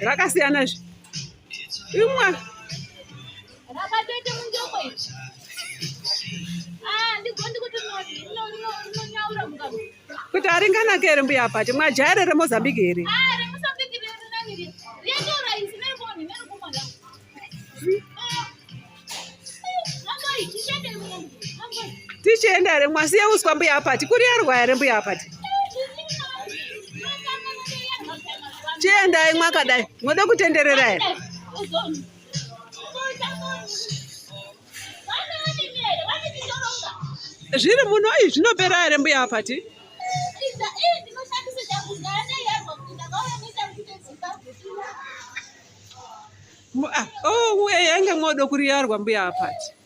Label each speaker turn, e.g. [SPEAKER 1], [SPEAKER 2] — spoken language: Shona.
[SPEAKER 1] Rakasiyana zve. Imwa.
[SPEAKER 2] Rakatoita munjoko iri. Ah, ndigondi kuti rinonyaura mukanwa.
[SPEAKER 1] Kuti haringanake here mbuya apati mwajaira reMozambique here?
[SPEAKER 2] Ah, reMozambique rinaniri. Riyatora isi nerikoni nerikumwa.
[SPEAKER 1] Tichienda here mwasiye uswa mbuya apati kuriyarwa here mbuya apati? Chiendai mwakadai mwoda kutenderera here? Zviri muno izvi zvinopera here mbuya apati? Ah, oh, yange mwoda kuriyarwa mbuya apati.